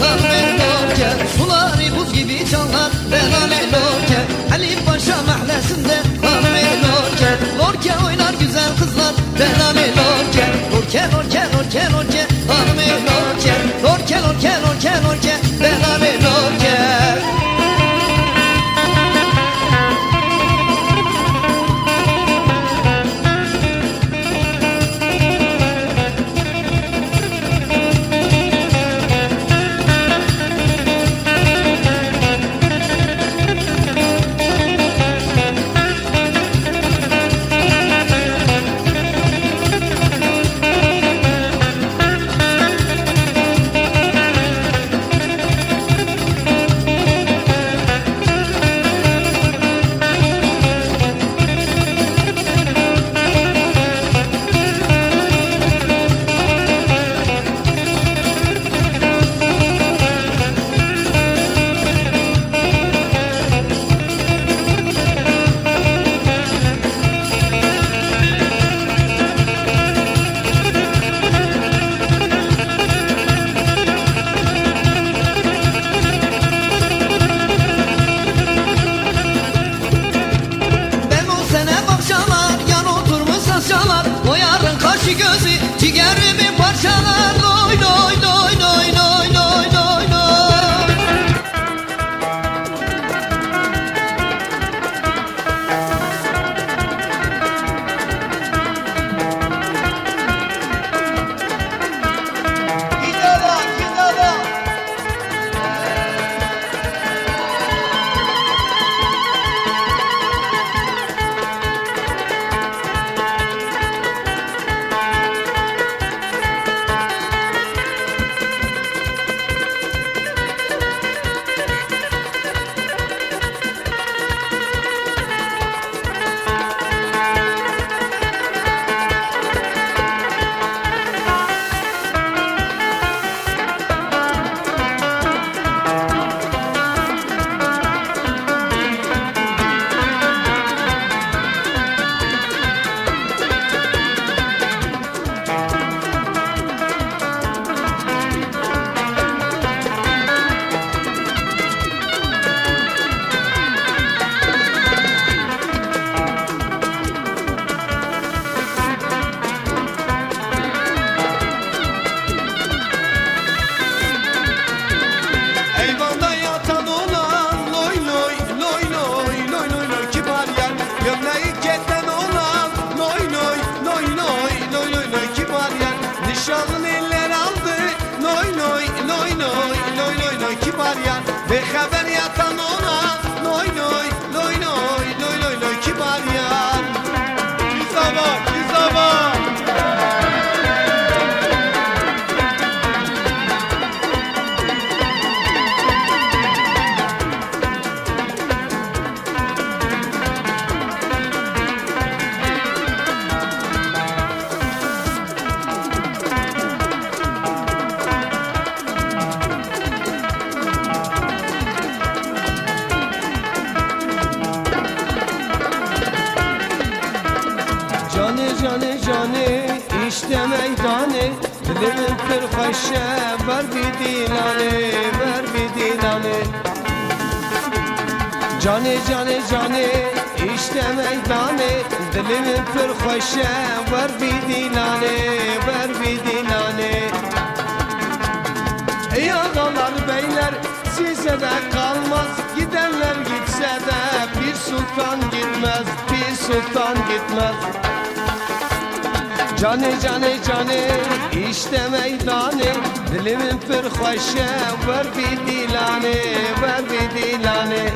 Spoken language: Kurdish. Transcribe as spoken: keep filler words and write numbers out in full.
Hanımê lorke, suları buz gibi çalar, Delale lorke, Ali Paşa mahallesinde hanımê lorke, lorke oynar güzel kızlar, Delale lorke, lorke, lorke, lorke, lorke, hanımê lorke, lorke, lorke, lorke, lorke, Delale lorke. Ben o sene bakşalar, yan oturmuş saçalar, o yarın kaşı gözü, ciğerimi parçalar. Loy, loy, loy, loy, loy, loy, loy, loy. Eyvanda yatan olan loy loy, loy loy, loy loy loy kibar yar. Gömleği keten olan loy loy, loy loy, loy loy loy kibar yar. Nişanlı eller aldı loy loy, loy loy, loy loy loy kibar yar. Bêxeber yatan olan loy loy, loy loy, loy loy loy kibar yar. Kîza va, kîza va. Canê, canê, canê, îşte meydanê. Dilê min pir xweş e, ber bî dîlanê, ber bî dîlanê. Canê, canê, canê, îşte meydanê. Dilê min pir xweş e, ber bî dîlanê, ber bî dîlanê. Ey ağalar, beyler, size de kalmaz, gidenler gitse de Pir Sultan gitmez, Pir Sultan gitmez. Canê, canê, canê, îşte meydanê. Dilê min pir xweş e, wer bî dîlanê, wer bî dîlanê.